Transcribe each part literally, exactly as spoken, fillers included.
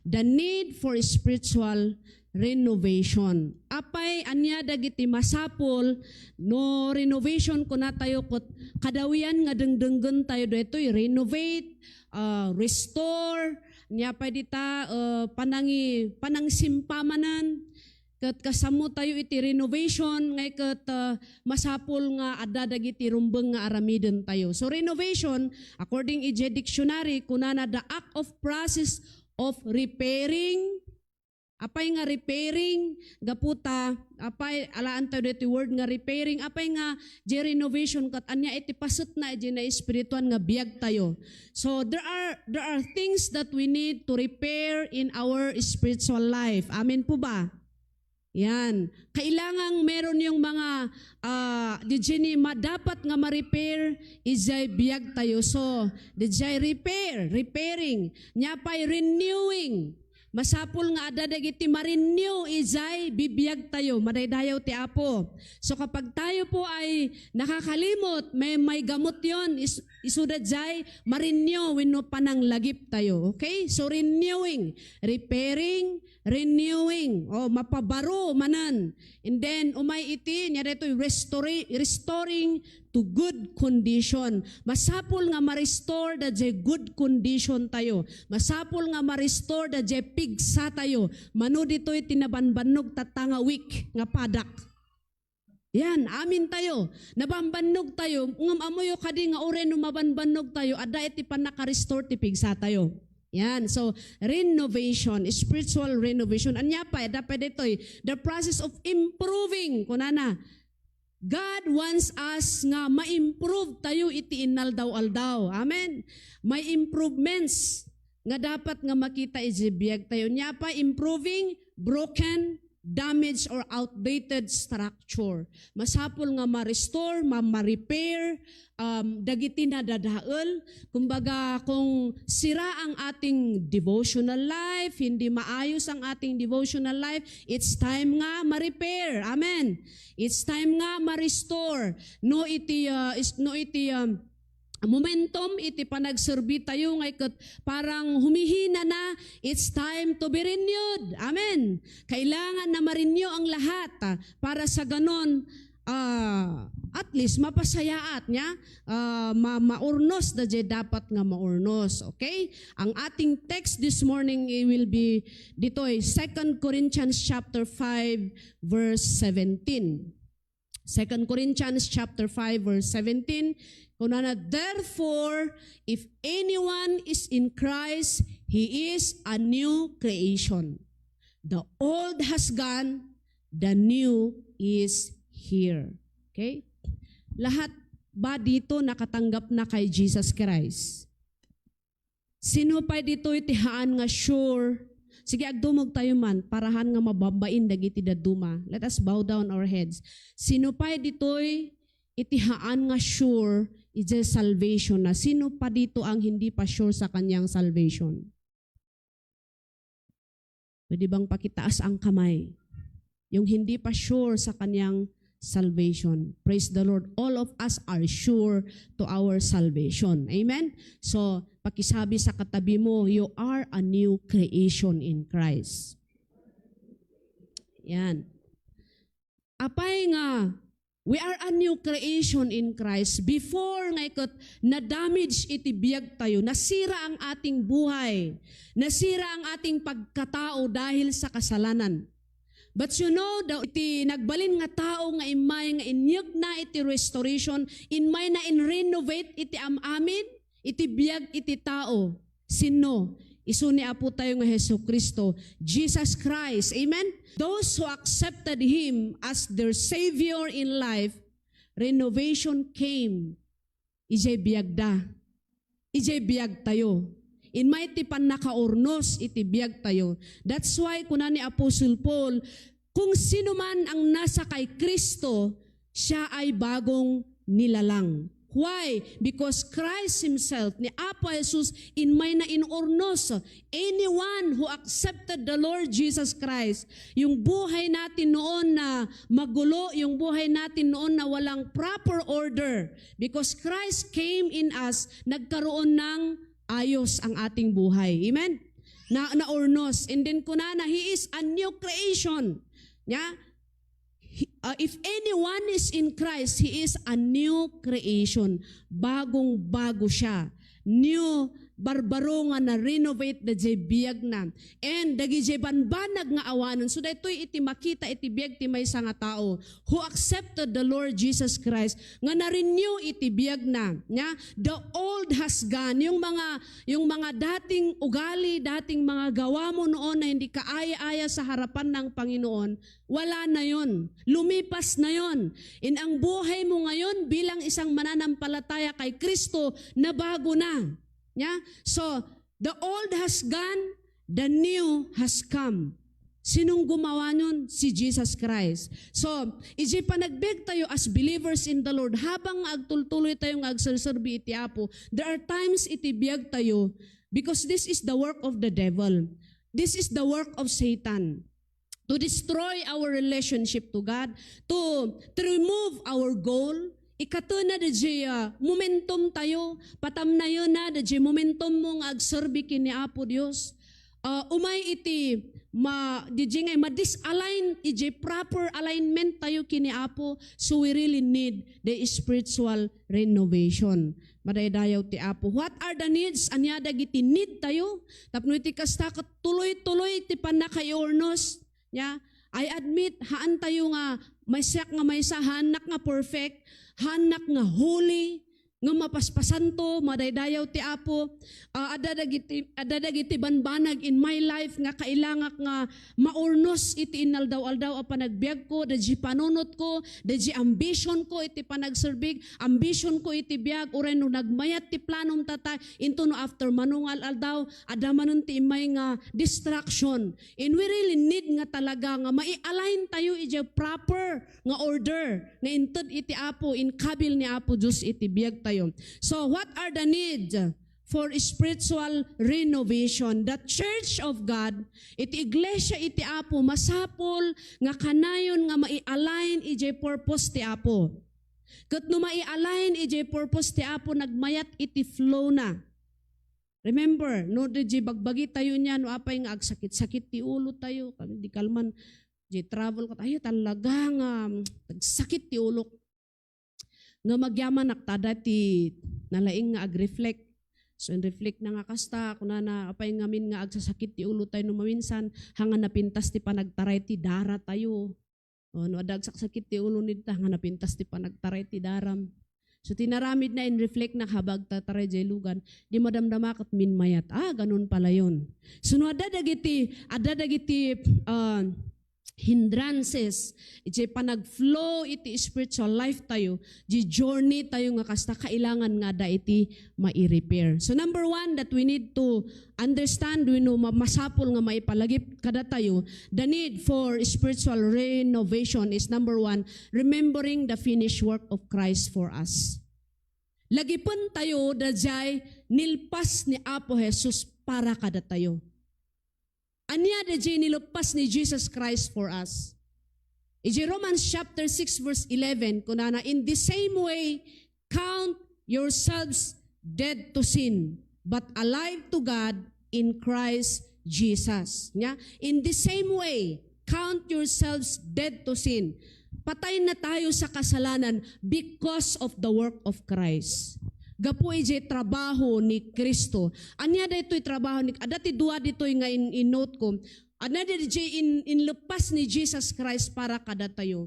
The need for spiritual renovation. Apay, ania dagiti masapul no renovation kuna tayo ket kadawian nga dengdenggen tayo daytoy, renovate, ah, restore, ania pay dita, ah, panangi-, panangsimpamanan, ket kasammo tayo iti renovation, ngay ket, ah, masapul nga adda dagiti rumbeng nga aramiden tayo. So, renovation, according iti dictionary, kunana, the act of process of repairing. Apay nga repairing, gapu ta, apay, alaan tayo ditoy word nga repairing, apay nga di renovation, ket ania iti pasetna iti naespirituan nga biag tayo. So, there are, there are things that we need to repair in our spiritual life. Amen po ba? Yan. Kailangang meron yung mga, ah, di jini ma-, dapat nga ma-repair, ijay biag tayo. So, di jay repair, repairing. Nia pay renewing. Masapul nga adda dagiti ma-renew ijay bibiag tayo. Madaydayaw ti Apo. So, kapag tayo po ay nakakalimot, may, may gamot yon, is, isuda jay ma-renew wenno pananglagip tayo. Okay? So, renewing, repairing, renewing, o mapabaro manen. And then, umay iti, nia daytoy, restori-, restoring to good condition. Masapul nga ma-restore da jay good condition tayo. Masapul nga ma-restore da jay pigsa tayo. Mano ditoy ti nabanbannog tatta nga weak nga padak. Yan, amin tayo. Nabambannog tayo. Ngem ammoyo kadi nga uray no mabanbannog tayo, adda iti pannaka-restore ti pigsa tayo. Yan. So, renovation, spiritual renovation. Ania pay, adda pay ditoy, the process of improving. Kunana, God wants us nga ma-improve tayo iti inaldaw-aldaw. Amen. May improvements nga dapat nga makita iti biag tayo. Nia pay, improving broken, damaged, or outdated structure. Masapul nga ma-restore, ma-, ma-repair, um, dagiti nadadael. Kumbaga, kung sira ang ating devotional life, hindi maayos ang ating devotional life, it's time nga ma-repair. Amen. It's time nga ma-restore. No iti, uh, is, no iti, um, momentum iti panagserbi tayo ngay ket parang humihina na, it's time to be renewed. Amen. Kailangan na ma-renew ang lahat, ah, para sa ganon, ah, at least mapasayaat nia, ah, ma-, maurnos da jay dapat nga maurnos. Okay? Ang ating text this morning, it will be ditoy, Second Corinthians chapter five, verse seventeen. Second Corinthians chapter five, verse seventeen, kunana, "Therefore, if anyone is in Christ, he is a new creation. The old has gone, the new is here." Okay? Lahat ba dito nakatanggap na kay Jesus Christ? Sino pay ditoy ti haan nga sure? Sige, agdumog tayo man, para haan nga mababbain dagiti dadduma. Let us bow down our heads. Sino pay ditoy iti haan nga sure iti salvation na? Sino pa dito ang hindi pa sure sa kanyang salvation? Pwede bang pakitaas ang kamay? Yung hindi pa sure sa kanyang salvation. Praise the Lord. All of us are sure to our salvation. Amen? So, pakisabi sa katabi mo, "You are a new creation in Christ." Yan. Apay nga, we are a new creation in Christ. Before nga iket, na-damage iti biag tayo, nasira ang ating buhay, nasira ang ating pagkatao dahil sa kasalanan. But you know, the, iti nagbalin nga tao nga immay nga inyegna iti restoration, immay na in-renovate iti am-amin, iti biag iti tao. Sinno? Isu ni Apo tayo nga Jesu-Cristo, Jesus Christ. Amen? Those who accepted Him as their Savior in life, renovation came. Ijay biagda. Ijay biag tayo. Immay ti pannakaurnos iti biag tayo. That's why kuna ni Apostle Paul, "Kung sino man ang nasa kay Cristo, siya ay bagong nilalang." Why? Because Christ Himself, ni Apo Jesus, immay na in-urnos. Anyone who accepted the Lord Jesus Christ, yung buhay natin noon na magulo, yung buhay natin noon na walang proper order, because Christ came in us, nagkaroon ng ayos ang ating buhay. Amen? na, naurnos. And then kunana, he is a new creation. Nya? He- uh, if anyone is in Christ, he is a new creation. Bagong-bago siya. New, barbaro nga na-renovate da jay biagna. And dagijay banbanag nga awanen. So, daytoy iti makita iti biag ti maysa nga tao who accepted the Lord Jesus Christ, nga na-renew iti biagna. Nya? The old has gone. Yung mga, yung mga dating ugali, dating mga gawa mo noon na hindi kaaya-aya sa harapan ng Panginoon, wala na yon. Lumipas na yon. In ang buhay mo ngayon bilang isang mananampalataya kay Kristo, nabago na. Nya? So, the old has gone, the new has come. Sinong gumawa nun? Si Jesus Christ. So, iti panagbiag tayo as believers in the Lord, habang nga agtultuloy tayo nga agserserbi iti Apo, there are times iti biag tayo, because this is the work of the devil. This is the work of Satan. To destroy our relationship to God, to, to remove our goal, ikatena da jay, ah, momentum tayo, patamnayena da jay momentum mo nga agserbi ken ni Apo Dios. Ah, umay iti ma-, di jay nga ma-disalign, iti proper alignment tayo ken ni Apo, so we really need the spiritual renovation. Madaydayaw ti Apo. What are the needs? Ania dagiti need tayo? Tapno iti kasta ket tuloy-tuloy ti pannakaiurnos. Ya, I admit, haan tayo nga maysak nga maysa, haanak nga perfect, haanak nga holy, nga mapaspasanto, madaydayaw ti Apo. Ah, adda dagiti, adda dagiti banbanag in my life nga kailangak nga maurnos iti inaldaw-aldaw a panagbiagko, dagiti panunotko, dagiti ambitionko iti panagserbik, ambitionko iti biag, uray no nagmayat ti planom tatay, into no after manungal aldaw, adda manen ti immay nga distraction. And we really need nga talaga nga mai-align tayo iti proper nga order nga inted iti Apo, inkabil ni Apo Dios iti biag tayo. So, what are the need for spiritual renovation? The Church of God, iti iglesia iti Apo, masapul nga kanayon nga mai-align iti purpose ti Apo. Ket no mai-align iti purpose ti Apo, nagmayat iti flow na. Remember, no, di bagbagi tayo niya, no, apay nga agsakit-sakit ti ulo tayo, kami di kalman, di travel ko, ayo talaga nga, mm, nagsakit ti ulok. Nga magyamanak ta, dati nalaing nga ag-reflect. So, in-reflect na nga kasta, kunana, apay ngamin nga agsasakit ti ulo tayo no maminsan, hanga napintas ti panagtaray ti dara tayo. O, no adda agsakit ti ulo nita, nga napintas ti panagtaray ti daram. So, tinaramid na in-reflect na habag tataray jay lugan, di madamdama ket minmayat. Ah, ganun pala yun. So, no adda dagiti, adda dagiti, ah, hindrances, iti panag-flow iti spiritual life tayo, di journey tayo nga kasta, kailangan nga adda iti mai-repair. So, number one that we need to understand wenno ma-, masapul nga maipalagip kadatayo, the need for spiritual renovation is number one, remembering the finished work of Christ for us. Lagipen tayo dayjay nilpas ni Apo Jesus para kadatayo. Ania dayjay nilpas ni Jesus Christ for us? Iti Romans chapter six verse eleven, kunana, "In the same way, count yourselves dead to sin, but alive to God in Christ Jesus." Nya? In the same way, count yourselves dead to sin. Patay na tayo sa kasalanan because of the work of Christ. Gapu iti trabaho ni Cristo. Ania daytoy trabaho ni, adda ti dua ditoy nga in, in-note ko. Ania dayjay in, inlepas ni Jesus Christ para kadatayo.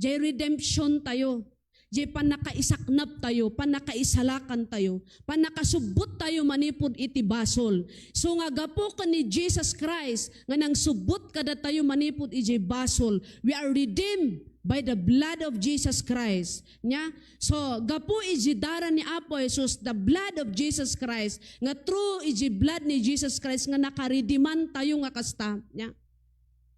Jay redemption tayo. Jay pannakaisaknap tayo, pannakaisalakan tayo, pannakasubbot tayo manipud iti basol. So nga gapu ken ni Jesus Christ nga nangsubot kadatayo manipud iti basol, we are redeemed by the blood of Jesus Christ. Nya? So, gapu iti dara ni Apo Jesus, the blood of Jesus Christ, nga through iti blood ni Jesus Christ nga nakaredeeman tayo nga kasta. Nya?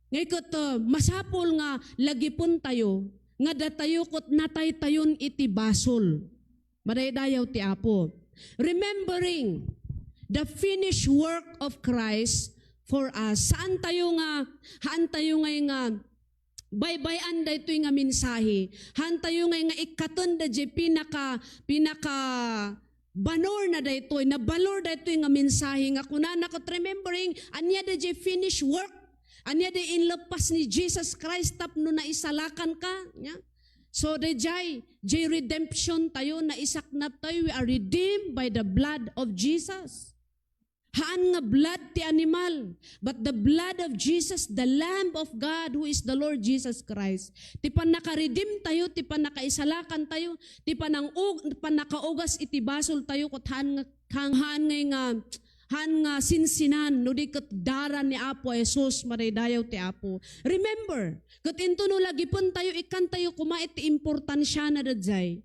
Ngay ket, uh, masapul nga lagipen tayo, nga datayo ket nataytayon iti basol. Madaydayaw ti Apo. Remembering the finished work of Christ for us. Saan tayo nga, haan tayo ngay nga baybay-an daytoy nga mensahe. Haan tayo ngay nga ikkaten dayjay pinaka, pinaka Banor na daytoy, nabalor daytoy nga mensahe nga kunana ket remembering, ania dayjay finished work, ania dayjay inleppas ni Jesus Christ tapno naisalakan ka, nya? So, dayjay, jay redemption tayo, naisaknap tayo, we are redeemed by the blood of Jesus. Haan nga blood ti animal, but the blood of Jesus, the Lamb of God, who is the Lord Jesus Christ. Ti pannakaredeem tayo, ti pannakaisalakan tayo, ti panang-, pannakaugas iti basol tayo, ket haan nga, haan, haan nga, nga, haan nga sinsinan, no di ket dara ni Apo Jesus, madaydayaw ti Apo. Remember, ket intono lagipen tayo, ikkan tayo koma iti importansiana dayjay.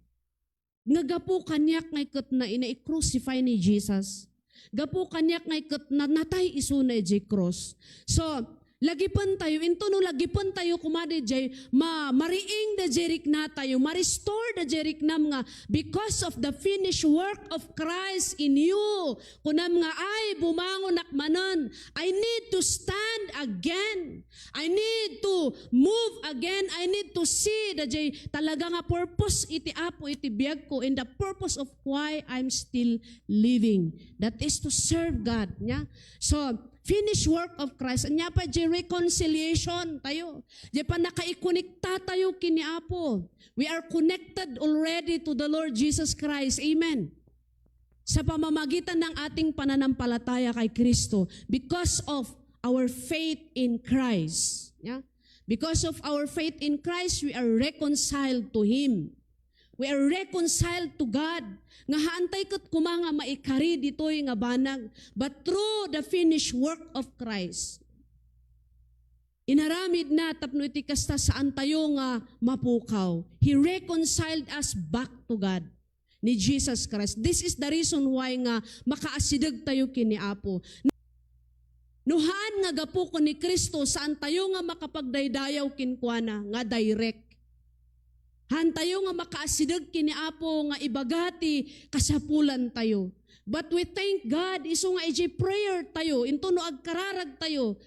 Nga gapu kaniak nga ket na, na i-crucify ni Jesus. Gapu kaniak nga ket na, natay isuna idiay cross. So, lagipen tayo, intono lagipen tayo koma dayjay, ma-, mariing dayjay rikna tayo, ma-restore dayjay riknam nga, because of the finished work of Christ in you. Kunam nga, "Ay, bumangonak manen. I need to stand again. I need to move again. I need to see dayjay talaga nga purpose iti Apo iti biagko, and the purpose of why I'm still living." That is to serve God, nya? So, finished work of Christ. Anya pay, jay reconciliation tayo. Jay pannakaikonekta tayo ken ni Apo. We are connected already to the Lord Jesus Christ. Amen. Sa pamamagitan ng ating pananampalataya kay Kristo, because of our faith in Christ. Yeah? Because of our faith in Christ, we are reconciled to Him. We are reconciled to God. Nga haantay ket koma nga maikari ditoy nga banag, but through the finished work of Christ. Inaramid na tapno iti kasta saan tayo nga mapukaw. He reconciled us back to God ni Jesus Christ. This is the reason why nga makaasideg tayo ken ni Apo. No haan nga gapu ken ni Cristo, saan tayo nga makapagdaydayaw kenkuana nga direct. Haan tayo nga makaasideg ken ni Apo nga ibaga ti kasapulan tayo. But we thank God, isu nga idiay prayer tayo, intono agkararag tayo,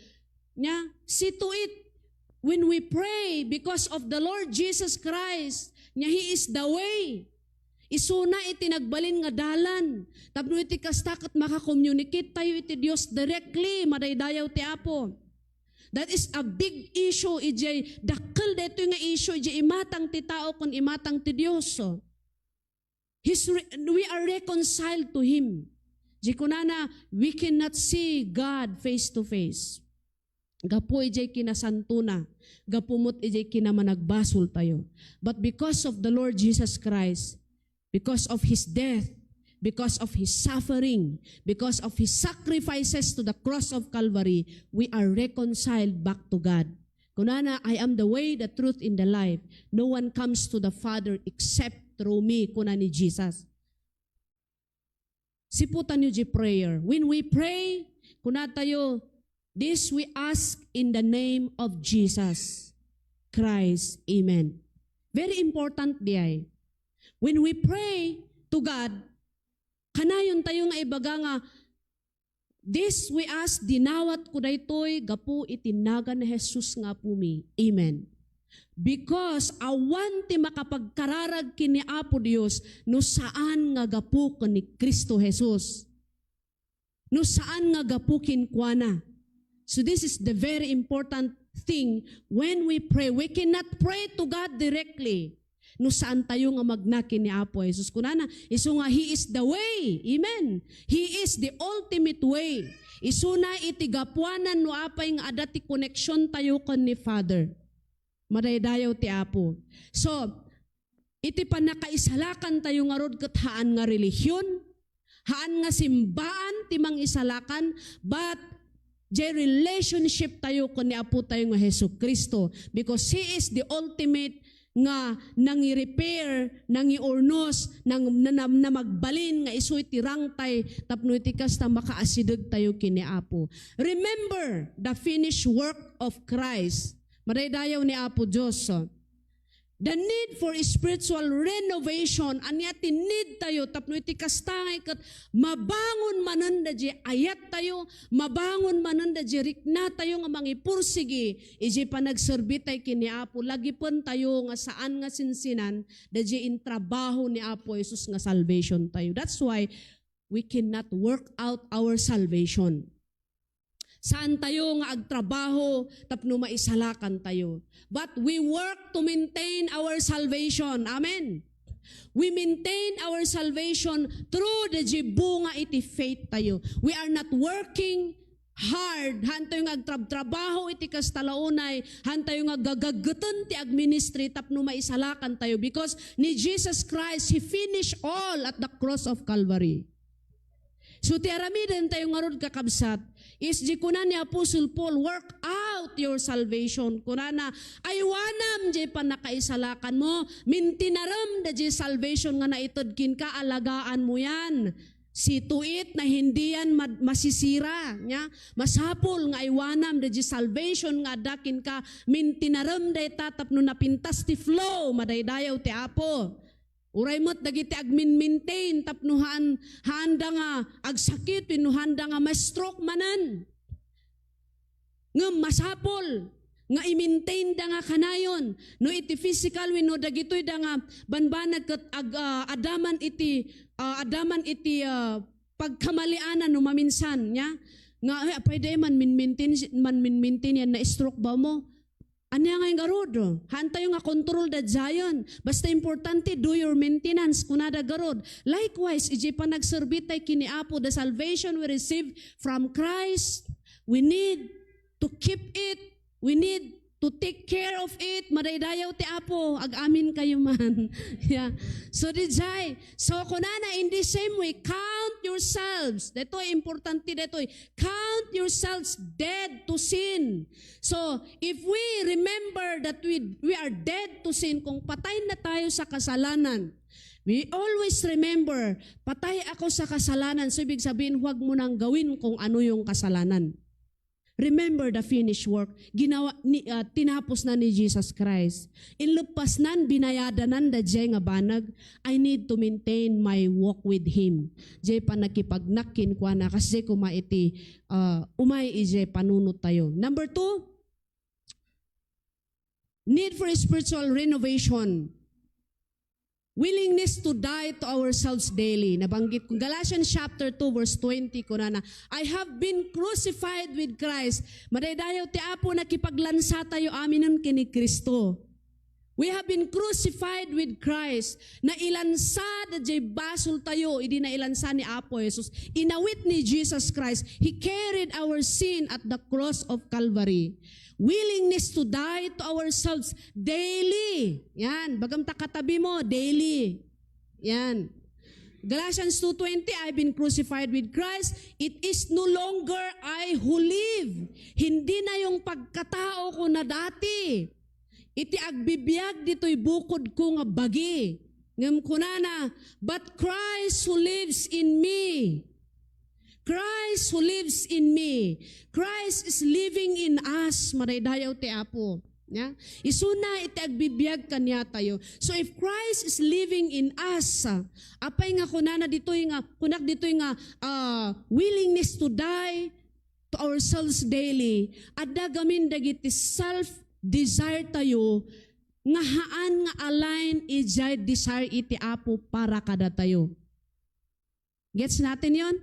nya, see to it, when we pray because of the Lord Jesus Christ, nya, He is the way. Isuna iti nagbalin nga dalan. Tapno iti kasta ket maka-communicate tayo iti Dios directly, madaydayaw ti Apo. That is a big issue, idiay dakkel daytoy nga issue, idiay imatang ti tao ken imatang ti Dios. He's re-, we are reconciled to Him. Di kunana, we cannot see God face to face. Gapu idiay kinasantona, gapu met idiay kinamanagbasol tayo. But because of the Lord Jesus Christ, because of His death, because of His suffering, because of His sacrifices to the cross of Calvary, we are reconciled back to God. Kunana, "I am the way, the truth, and the life. No one comes to the Father except through me," kuna ni Jesus. Siputanyo di prayer. When we pray, kuna tayo, "This we ask in the name of Jesus Christ. Amen." Very important diay. When we pray to God, kanayon tayo nga ibaga nga, "This we ask, dinawatko daytoy gapu iti nagan ni Jesus nga Apomi. Amen." Because awan ti makapagkararag ken ni Apo Dios no saan nga gapu ken ni Cristo Jesus. No saan nga gapu kenkuana. So this is the very important thing when we pray. We cannot pray to God directly no saan tayo nga magna ken ni Apo Jesus. Kunana, isu nga, "He is the way." Amen. He is the ultimate way. Isuna iti gapuanan no apay nga adda ti connection tayo ken ni Father. Madaydayaw ti Apo. So, iti pannakaisalakan tayo ngarud ket haan nga relihion, haan nga simbaan ti mangisalakan, but jay relationship tayo ken ni Apo tayo nga Jesu-Cristo, because He is the ultimate nga nangi-repair, nangiurnos, nang-, na-, na-, namagbalin nga isu iti rangtay tapno iti kasta makaasideg tayo ken ni Apo. Remember the finished work of Christ. Madaydayaw ni Apo Dios. The need for spiritual renovation, ania ti need tayo tapno iti kasta nga iket mabangon manen daydi ayat tayo, mabangon manen daydi rikna tayo nga mangipursigi iti panagserbi tayo ken ni Apo, lagipen tayo nga saan nga sinsinan daydi intrabaho ni Apo Jesus nga salvation tayo. That's why we cannot work out our salvation. Saan tayo nga agtrabaho tapno maisalakan tayo. But we work to maintain our salvation. Amen. We maintain our salvation through the bunga iti faith tayo. We are not working hard. Haan tayo nga agtrabtrabaho iti kasta la unay. Haan tayo nga gagaggeten ti agministry tapno maisalakan tayo. Because ni Jesus Christ, He finished all at the cross of Calvary. So, ti aramiden tayo ngarud, kakabsat, is di kuna ni Apostle Paul, "Work out your salvation." Kunana, "Aywanam di pannakaisalakan mo, mintinarem da di salvation nga naited kenka, alagaan mo yan. See to it na hindi yan mad-, masisira." Nya, masapul nga aywanam da di salvation nga adda kenka, mintinarem dayta tapno napintas ti flow, madaydayaw ti Apo. Uray met dagiti agminmaintain tapno haan, haanda nga agsakit wenno haanda nga ma-stroke manen. Ngem masapul nga i-maintain da nga kanayon. No iti physical wenno dagitoy da nga banbanag ket ag-, ah, adda man iti, ah, adda man iti, ah, pagkamalianan no maminsan, nya? Nga, "Ay, apay da man minmaintain, man minmaintain yan, na-stroke ba mo?" Ania nga ngarud? Haan tayo nga control da Zion. Basta importante, do your maintenance, kunada ngarud. Likewise, iti panagserbi tayo ken ni Apo, the salvation we receive from Christ, we need to keep it. We need to take care of it. Madaydayaw ti Apo. Ag-amin kayo man. Yeah. So, didiay. So, kunana, in the same way, count yourselves. Daytoy, importante daytoy. Count yourselves dead to sin. So, if we remember that we, we are dead to sin, kung patay na tayo sa kasalanan, we always remember, "Patay ako sa kasalanan." So, ibig sabihin, huwag mo nang gawin kung ano yung kasalanan. Remember the finished work. Ginawa ni, ah, tinapos na ni Jesus Christ. Inlepasnan, binayadanan da jay nga banag. I need to maintain my walk with Him. Jay panakipagnak kenkuana, kas jay kuma iti, ah, umay ijay panunot tayo. Number two, need for spiritual renovation. Willingness to die to ourselves daily. Nabanggit ko. Galatians chapter two, verse twenty, kunana, "I have been crucified with Christ." Madaydayaw ti Apo, nakipaglansa tayo aminen ken ni Cristo. We have been crucified with Christ. Nailansa da jay basol tayo, idi nailansa ni Apo Jesus. Inawit ni Jesus Christ. He carried our sin at the cross of Calvary. Willingness to die to ourselves daily. Yan, bagam ta katabi mo, daily. Yan. Galatians two twenty, "I've been crucified with Christ. It is no longer I who live." Hindi na yung pagkatao ko na dati. Iti agbibiag ditoy bukod ko nga bagi. Ngem kunana, "But Christ who lives in me." Christ who lives in me. Christ is living in us. Madaydayaw ti Apo. Ya? Isuna iti agbibiag kaniatayo. So if Christ is living in us, ah, apay nga kunana ditoy nga, kunak ditoy nga, ah, willingness to die to ourselves daily, adda gamin dagiti self-desire tayo nga haan nga align ijay desire iti Apo para kadatayo. Gets natin yon?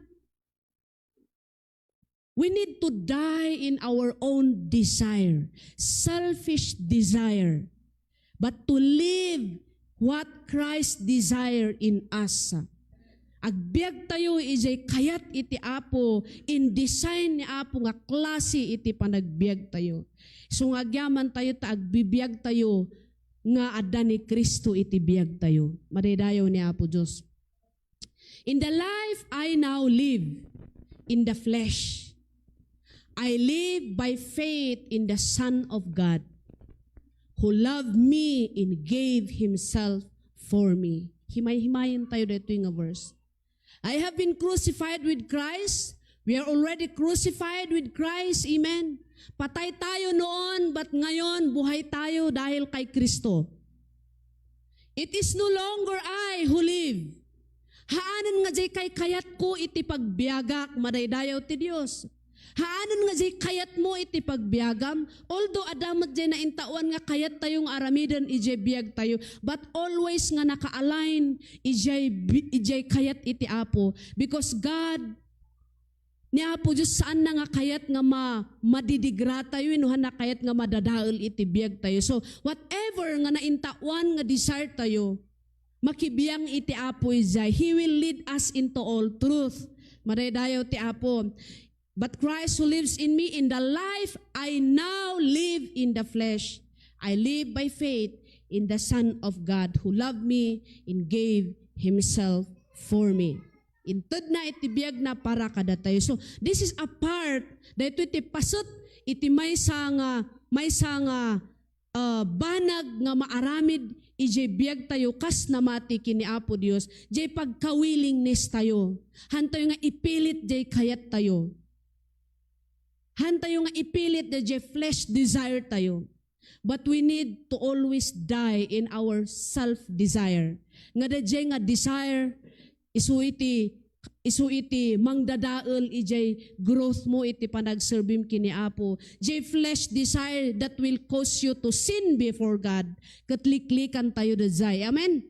We need to die in our own desire, selfish desire, but to live what Christ desire in us. Agbiag tayo ijay kayat iti Apo, in design ni Apo nga klase iti panagbiag tayo. So nga agyaman tayo ta agbibiag tayo nga adda ni Cristo iti biag tayo. Madaydayaw ni Apo Dios. In the life I now live in the flesh, I live by faith in the Son of God, who loved me and gave himself for me. Himay-himayen tayo daytoy nga verse. I have been crucified with Christ. We are already crucified with Christ. Amen. Patay tayo noon, but ngayon, buhay tayo dahil kay Kristo. It is no longer I who live. Haanen nga diay kaykayatko iti pagbiagak, madaydayaw ti Dios. Haanen nga diay kayatmo iti pagbiagam, although adda met diay naintaoan nga kayattayo nga aramiden idiay biagtayo, but always nga naka-align idiay bi-, idiay kayat iti Apo. Because God, ni Apo Dios, saanna nga kayat nga ma-, madidigratayo, wenno saanna kayat nga madadael iti biagtayo. So, whatever nga naintaoan nga desire tayo, makibiang iti Apo idiay. He will lead us into all truth. Madaydayaw ti Apo. But Christ who lives in me, in the life I now live in the flesh, I live by faith in the Son of God who loved me and gave himself for me. Intedna iti biagna para kadatayo. So, this is a part, daytoy ti paset iti maysa nga, maysa nga, ah, banag nga maaramid idiay biagtayo kas namati ken ni Apo Dios, diay pagka-willingness tayo. Hantayo nga ipilit diay kayattayo. Hantayo nga ipilit diay flesh desire tayo. But we need to always die in our self-desire. Nga diay nga desire, isu iti, isu iti mangdadael idiay growth mo iti panagserbim ken ni Apo. Diay flesh desire that will cause you to sin before God. Ket liklikan tayo diay. Amen?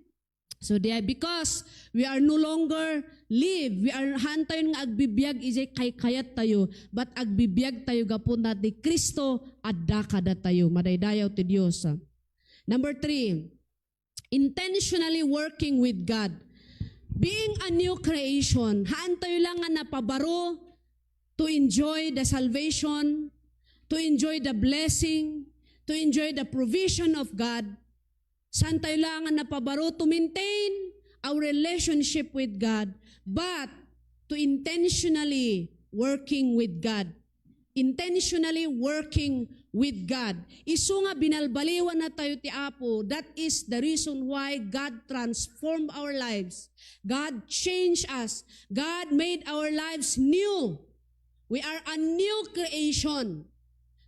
So, diay, because we are no longer live, we are, haantayo nga agbibiag idiay kaykayat tayo, but agbibiag tayo gapu ta ni Cristo adda kadatayo. Madaydayaw ti Dios. Number three, intentionally working with God. Being a new creation, haantayo lang nga napabaro to enjoy the salvation, to enjoy the blessing, to enjoy the provision of God. Saantayo lang nga napabaro to maintain our relationship with God, but to intentionally working with God. Intentionally working with God. Isu nga binalbaliwan na tayo ti Apo, that is the reason why God transformed our lives. God changed us. God made our lives new. We are a new creation.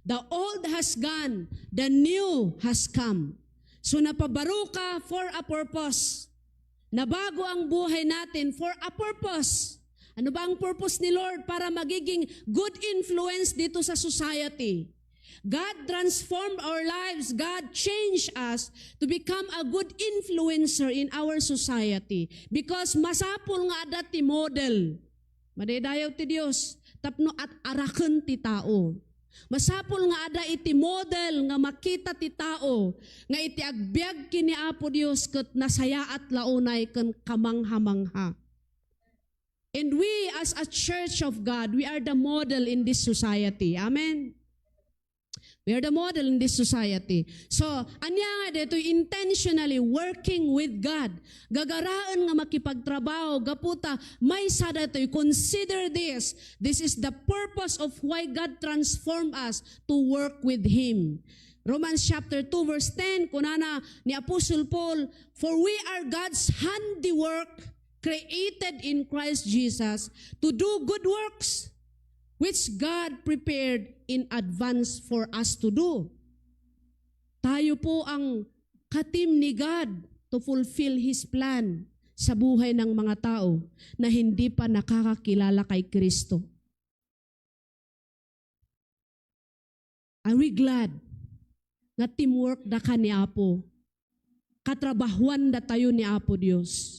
The old has gone, the new has come. So, napabaro ka for a purpose. Nabago ang buhay natin for a purpose. Ano ba ang purpose ni Lord? Para magiging good influence dito sa society. God transformed our lives. God changed us to become a good influencer in our society. Because masapul nga adda ti model. Madaydayaw ti Dios. Tapno at-araken ti tao. Masapul nga adda iti model nga makita ti tao nga iti agbiag ken ni Apo Dios ket nasayaat la unay ken kamangha-mangha. And we, as a church of God, we are the model in this society. Amen. We are the model in this society. So, ania nga daytoy intentionally working with God? Gagaraen nga makipagtrabaho, gapu ta maysa daytoy, consider this. This is the purpose of why God transformed us to work with Him. Romans chapter two verse ten, kunana ni Apostle Paul, "For we are God's handiwork, created in Christ Jesus to do good works, which God prepared in advance for us to do." Tayo po ang ka-team ni God to fulfill His plan sa buhay ng mga tao na hindi pa nakakakilala kay Kristo. Are we glad nga teamwork daka ni Apo? Katrabahuan datayo ni Apo Dios.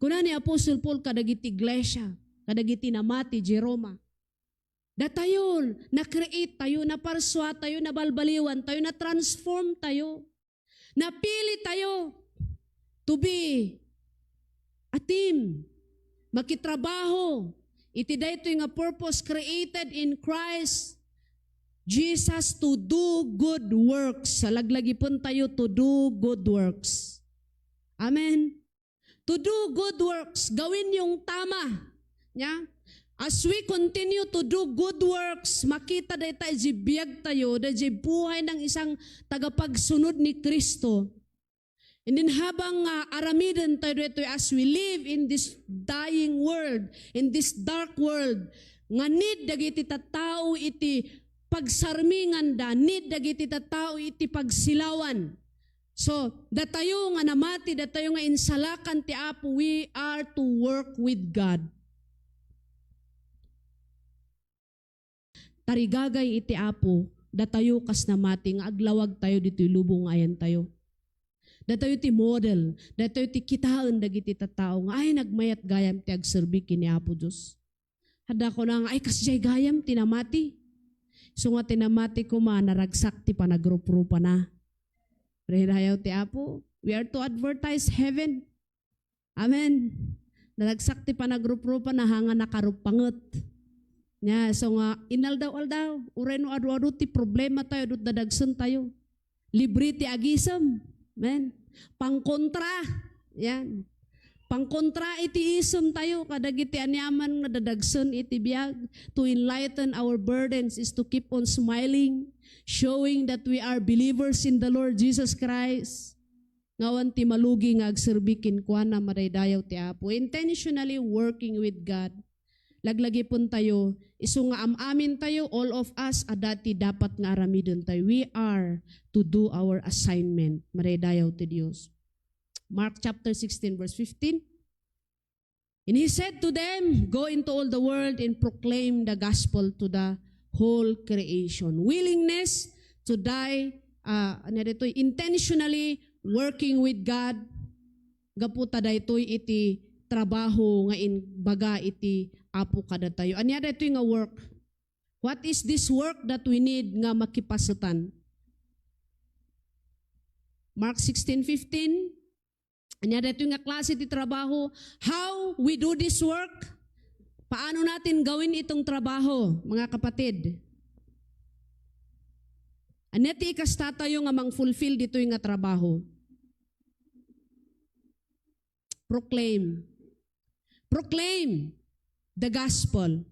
Kuna ni Apostle Paul kadagiti iglesia, kadagiti namati di Roma, datayo, na-create tayo, naparsua tayo, nabalbaliwan tayo, na-transform tayo. Napili tayo to be a team. Makitrabaho iti daytoy nga purpose created in Christ Jesus to do good works. Laglagipen tayo to do good works. Amen. To do good works, gawin yung tama. Nya? As we continue to do good works, makita dayta iti biag tayo, iti buhay ng isang tagapagsunod ni Kristo. And then habang, ah, aramiden tayo dito as we live in this dying world, in this dark world, nga need dagiti tattao iti pagsarminganda, need dagiti tattao iti pagsilawan. So, datayo nga namati, datayo nga insalakan ti Apo, we are to work with God. Tarigagay iti Apo, datayo kas namati nga aglawag tayo ditoy lubong nga ayan tayo. Datayo ti model, datayo ti kitaen dagiti tattao nga ay nagmayat gayam ti agserbi ken ni Apo Dios. Adda kuna nga, "Ay, kasdiay gayam ti namati." Isu nga ti namati koma, naragsak ti panagruprupana. Daydayaw ti Apo. We are to advertise heaven. Amen. Naragsak ti panagruprupana, ha nga nakaruppanget. Nia, isu nga, inaldaw-aldaw, uray no adu-adu ti problema tayo, adu dadagsen tayo. Libre ti agisem. Amen. Pangkontra. Yan. Pangkontra iti isem tayo, kadagiti aniaman nga dadagsen iti biag. To enlighten our burdens is to keep on smiling, showing that we are believers in the Lord Jesus Christ. Nga awan ti malugi nga agserbi kenkuana, madaydayaw ti Apo. Intentionally working with God. Laglagipen tayo, isu nga am-amin tayo, all of us, adda ti dapat nga aramiden tayo. We are to do our assignment. Madaydayaw ti Dios. Mark chapter sixteen, verse fifteen. And he said to them, "Go into all the world and proclaim the gospel to the whole creation." Willingness to die, ah, ano ditoy, intentionally working with God, gapu ta daytoy iti trabaho nga imbaga iti Apo kadatayo. Ania daytoy nga work? What is this work that we need nga makipasetan? Mark sixteen fifteen, ania daytoy nga klase ti trabaho? How we do this work? Paano natin gawin itong trabaho, mga kapatid? Ania ti ikastatayo nga mang-fulfill ditoy nga trabaho? Proclaim. Proclaim the gospel.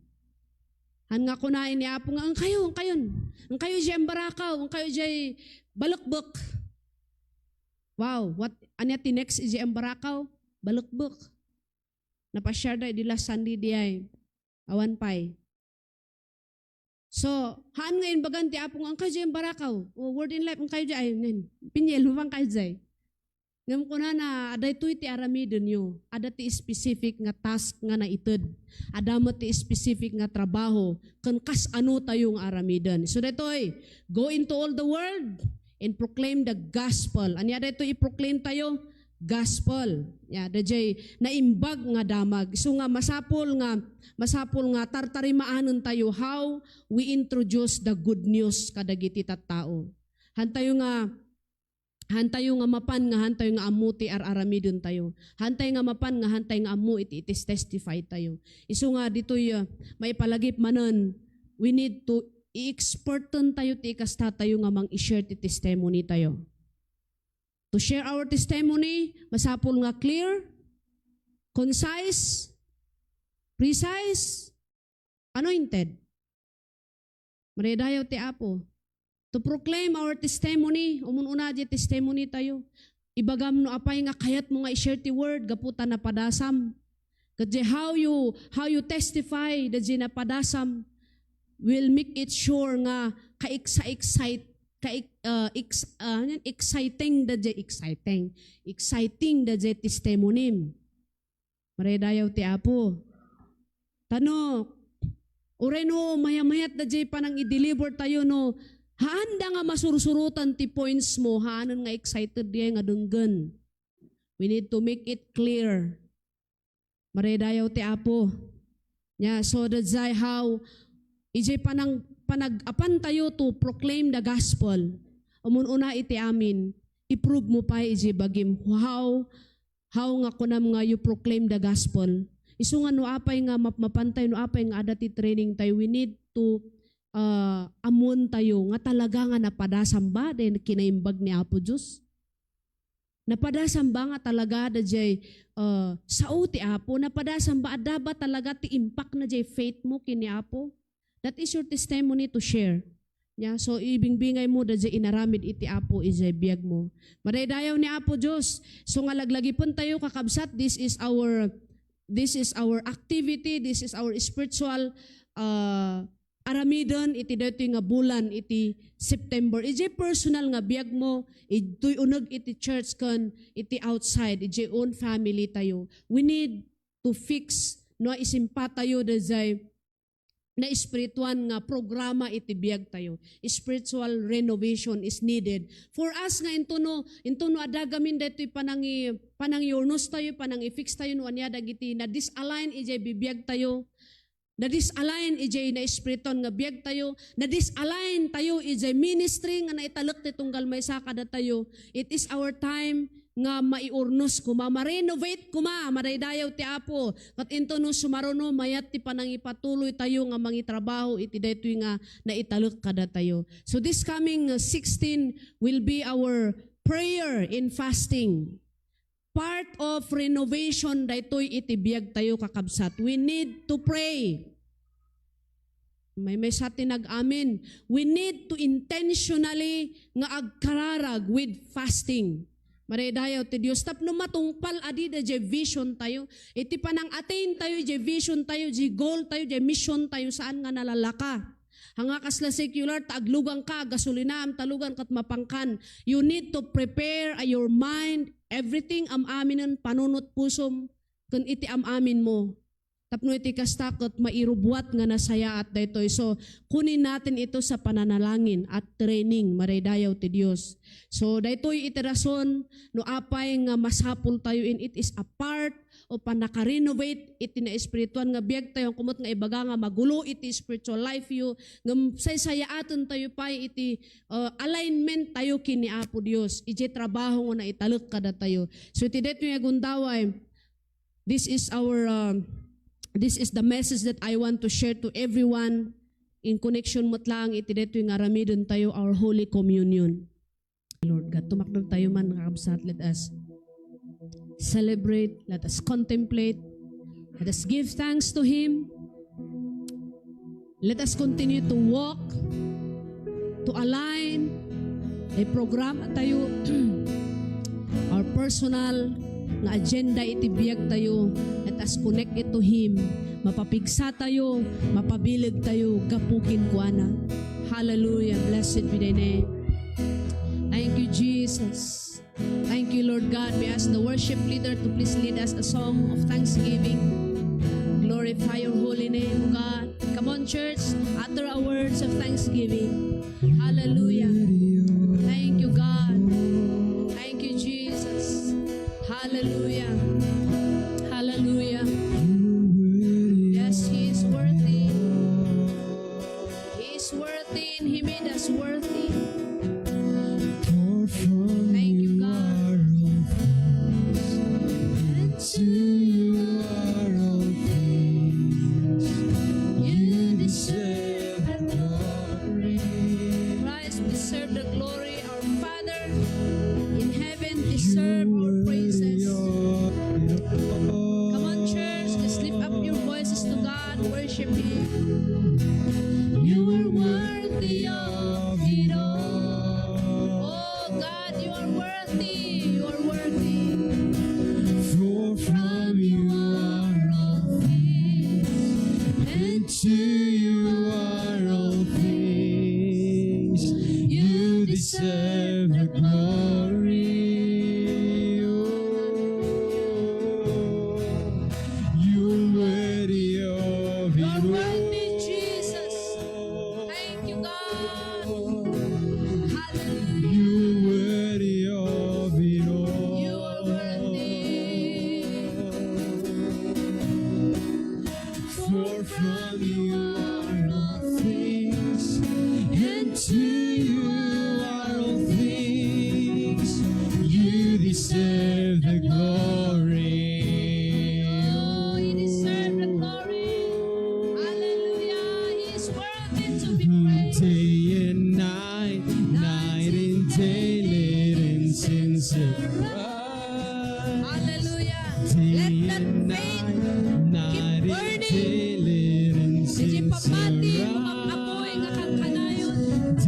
Han nga kuna ni Apo nga, "Engkayo, engkayon. Engkayo diay imbarakaw, engkayo diay balekbek." Wow, what, ania ti next iti imbarakaw? Balekbek. Napasiarda idi last Sunday diay. Awan pay. So, haan nga imbagan ti Apo nga, "Engkayo diay imbarakaw." O, Word in Life, "Engkayo diay." Ay, nen, pinyel mo pay engkayo diay. Ngem kunana, "Adda daytoy ti aramidenyo." Adda ti specific nga task nga naited. Adda met ti specific nga trabaho. Ken kasano tayo nga aramiden. So, daytoy, "Go into all the world and proclaim the gospel." Ania daytoy i-proclaim tayo? Gospel. Ya, daydiay naimbag nga damag. Isu nga masapul nga, masapul nga tartarimaanen tayo how we introduce the good news kadagiti tattao. Hantayo nga, hantayo nga mapan nga hantayo nga ammo ti ar-aramiden tayo. Hantay nga mapan nga hantay nga ammo iti, iti testify tayo. Isu nga ditoy, ah, maipalagip manen, we need to i-experten tayo ti ikasta tayo nga mang-i-share ti testimony tayo. To share our testimony, masapul nga clear, concise, precise, anointed. Madaydayaw ti Apo. To proclaim our testimony, umun-una diay testimony tayo. Ibagam no apay nga kayatmo nga i-share ti word, gapu ta napadasam. Ket diay how you, how you testify, daydiay napadasam will make it sure nga ka-exa-, excite, ka-, uh, ex-, uh, ano yan? Exciting daydiay, exciting. Exciting daydiay testimony. Madaydayaw ti Apo. Tano, uray no mayamayat daydiay panang-i-deliver tayo no, haanda nga masursurotan ti points mo, haanen nga excited diay nga denggen. We need to make it clear. Madaydayaw ti Apo. Nia, so daydiay how, idiay panang-, panag-apan tayo to proclaim the gospel. Umun-una iti amin, i-prove mo pay idiay bagim how, how nga kunam nga you proclaim the gospel. Isu nga no apay nga mapmapan tayo, no apay nga adda ti training tayo, we need to, ah, ammoen tayo nga talaga nga napadasam ba diay kinaimbag ni Apo Dios? Napadasam ba nga talaga daydiay, ah, sao ti Apo? Napadasam ba, adda ba talaga ti impact na diay faith mo ken ni Apo? That is your testimony to share. Nia, so ibingbingay mo daydiay inaramid iti Apo idiay biag mo. Madaydayaw ni Apo Dios. So nga laglagipen tayo, kakabsat, this is our, this is our activity, this is our spiritual, uh, aramiden iti daytoy nga bulan iti September. Idiay personal nga biagmo, itoy uneg iti church ken iti outside, idiay own family tayo. We need to fix, no, isimpa tayo daydiay naespirituan nga programa iti biag tayo. Spiritual renovation is needed. For us nga intono, intono adda gamin daytoy panangi-, panangiurnos tayo, panangi-fix tayo no ania dagiti na-disalign idiay bibiag tayo. Na-disalign idiay naespirituan nga biag tayo. Na-disalign tayo idiay ministry nga naitalek ti tunggal maysa kadatayo. It is our time nga maiurnos koma, ma-renovate koma, madaydayaw ti Apo. Ket intono sumaruno, mayat ti panangipatuloy tayo nga mangitrabaho iti daytoy nga naitalek kadatayo. So this coming, uh, sixteen will be our prayer and fasting. Part of renovation daytoy iti biag tayo, kakabsat. We need to pray. Maymaysa ti nag-amin. We need to intentionally nga agkararag with fasting. Madaydayaw ti Dios tapno matungpal a dida jay vision tayo. Iti panang-attain tayo jay vision tayo, jay goal tayo, jay mission tayo, saan nga nalalaka. Haan nga kasla secular, ta aglugang ka, gasolina, am talugan ket mapankan. You need to prepare, ah, your mind, everything, am-aminen, panunot pusom, ken iti am-amin mo. Tapno iti kasta ket mairubbuat nga nasayaat daytoy. So, kunin natin ito sa pananalangin at training, madaydayaw ti Dios. So, daytoy iti rason no apay nga masapul tayo, and it is a part of pannaka-renovate iti naespirituan nga biag tayo. Kumot nga ibaga nga magulo iti spiritual life yo, ngem saysayaaten tayo pay iti, uh, alignment tayo ken ni Apo Dios. Iti trabaho nga naitalek kadatayo. So, iti daytoy nga gundaway, This is our, um, this is the message that I want to share to everyone in connection met laeng iti daytoy nga aramiden tayo, our Holy Communion. Lord God, tumakder tayo man, mga kabsat. Let us celebrate, let us contemplate, let us give thanks to Him. Let us continue to walk, to align, a programa tayo, our personal nga agenda iti biag tayo. Let us connect it to Him. Mapapigsa tayo, mapabileg tayo, gapu kenkuana. Hallelujah. Blessed be thy name. Thank you, Jesus. Thank you, Lord God. We ask the worship leader to please lead us a song of thanksgiving. Glorify your holy name, O God. Come on, church, utter our words of thanksgiving. Hallelujah. Thank you, God. Thank you, Jesus. Hallelujah. Hallelujah. Yes, He is worthy. He is worthy and He made us worthy. Thank you, God. And to you are all things. You deserve the glory. Christ deserve the glory. Our Father in heaven deserve our praises. Come on, church, just lift up your voices to God, worship Him. You are worthy of it all. Oh God, you are worthy, you are worthy. For from you are all things, and to you are all things. You deserve the glory. Oh, you're worthy of it all. You're worthy, Jesus. Thank you, God. Hallelujah. You're worthy of it all. You are worthy. For from you are all things, and to you are all things. You deserve the glory. Oh, He deserves the glory. Hallelujah. He is worthy to be praised. Day and night, night and day, let incense arise. Hallelujah. Let that faith keep burning. Iti pammati, umap-apoy nga kankanayon.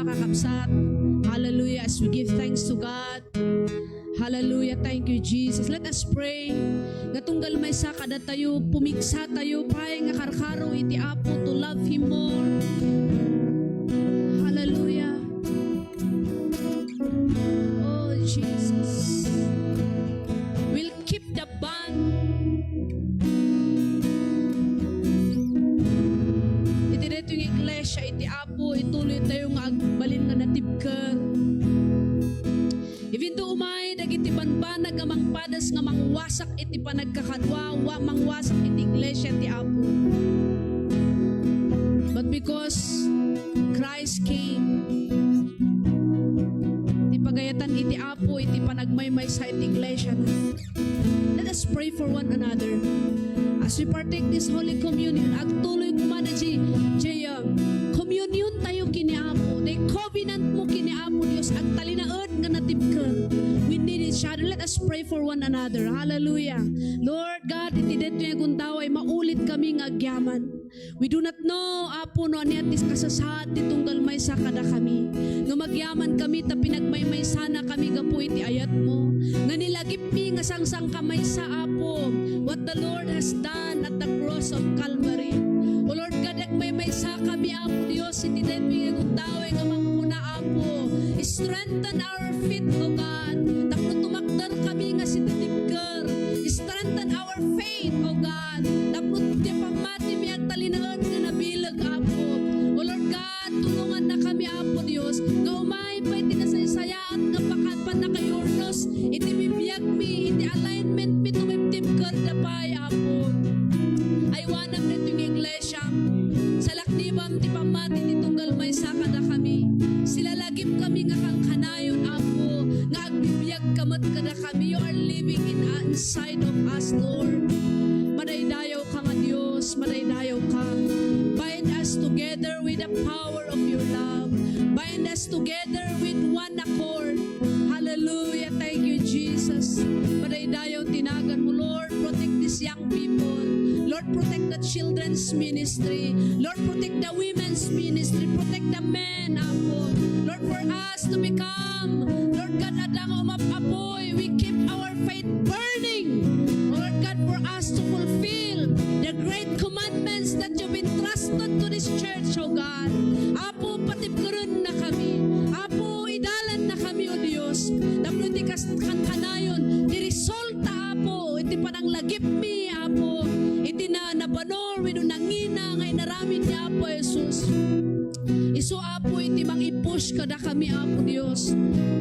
kakabsat. Hallelujah. As we give thanks to God. Hallelujah. Thank you, Jesus. Let us pray. Nga tunggal maysa kadatayo, pumigsa tayo, pay nga karkaro iti Apo to love Him more. Hallelujah. Oh, Jesus. We'll keep the bond. Iti daytoy nga iglesia, iti Apo, ituloy tayo nga agbalin nga natibker. Even though umay dagiti banbanag nga mangpadas nga mangwasak iti panagkakadua, wa mangwasak iti iglesia ti Apo. But because Christ came, ti pagayatan iti Apo, iti panagmaymaysa iti iglesia na. Let us pray for one another. As we partake this Holy Communion, agtuloy koma da di, di, um, communion tayo kini Apo. Di covenant mo kini Apo Dios, agtalinaed nga natibker. We need each other. Let us pray for one another. Hallelujah. Lord God, iti daytoy nga gundaway, maulit kami nga agyaman. We do not know, Apo, no ania ti kasasaad ti tunggal maysa kadakami. Nga magyaman kami ta pinagmaymaysana kami gapu iti ayatmo. Nga nilagipmi nga sangsangkamaysa, Apo, what the Lord has done at the cross of Calvary. O Lord God, agmaymaysa kami, Apo Dios, iti daytoy nga gundaway nga manguna, Apo. Strengthen our faith, O God. Tapno tumakder kami nga sititibker. Strengthen our faith, O God. Tapno ti pammatimi agtalinaed nga nabileg, Apo. O Lord God, tulongannakami, Apo Dios, nga umay pay ti nasaysayaat nga paka-, pannakayurnos iti bibiagmi, iti alignmentmi, tumibtibkerda pay, Apo. Aywanam daytoy nga iglesia. Salaknibam ti pammati ti tunggal maysa kadakami. Silalagipkami nga kankanayon, Apo, nga agbibiagka met kadakami. You are living in, inside of us, Lord. Madaydayaw ka nga Dios, madaydayaw ka. Bind us together with the power of your love. Bind us together with one accord. Hallelujah. Thank you, Jesus. Madaydayaw ti naganmo, Lord. Protect these young people. Lord, protect the children's ministry. Lord, protect the women's ministry. Protect the men, Apo. Lord, for us to become, Lord God, adda nga umap-apoy. We keep our faith burning. Lord God, for us to fulfill the great commandments that you've entrusted to this church, O God. Apo, patibkerennakami. Apo, idalannakami, O Dios. Tapno iti kas-, kankanayon, ti resulta, Apo, iti pananglagipmi, Apo, iti na-, nabanol wenno nangina nga inaramid ni Apo Jesus. Isu, Apo, iti mang-i-push kadakami, Apo Dios,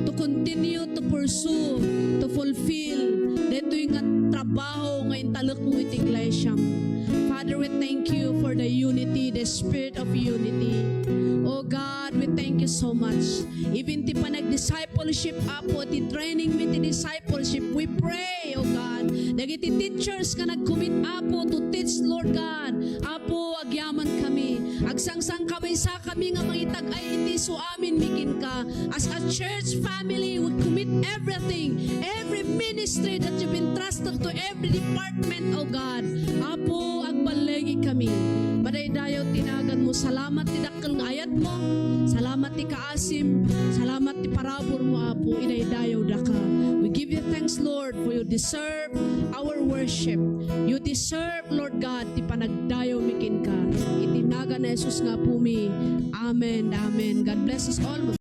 to continue to pursue, to fulfill daytoy nga trabaho nga intalekmo iti iglesia. Father, we thank you for the unity, the spirit of unity. Oh God, we thank you so much. Even ti panag-discipleship, Apo, ti trainingmi ti discipleship, we pray, oh God, dagiti teachers nga nag-commit, Apo, to teach, Lord God. Apo, agyamankami. Agsangsangkamaysa kami nga mangitag-ay iti isu aminmi kenka. As a church family, we commit everything, every ministry that you've entrusted to every department, oh God. Apo, agballigi kami. Madaydayaw ti naganmo. Salamat ti dakkel nga ayatmo. Salamat ti kaasim. Salamat ti paraburmo, Apo. Idaydayawdaka. We give you thanks, Lord, for you deserve our worship. You deserve, Lord God, ti panagdayawmi kenka. Iti nagan ni Jesus nga Apomi. Amen. Amen. God bless us all.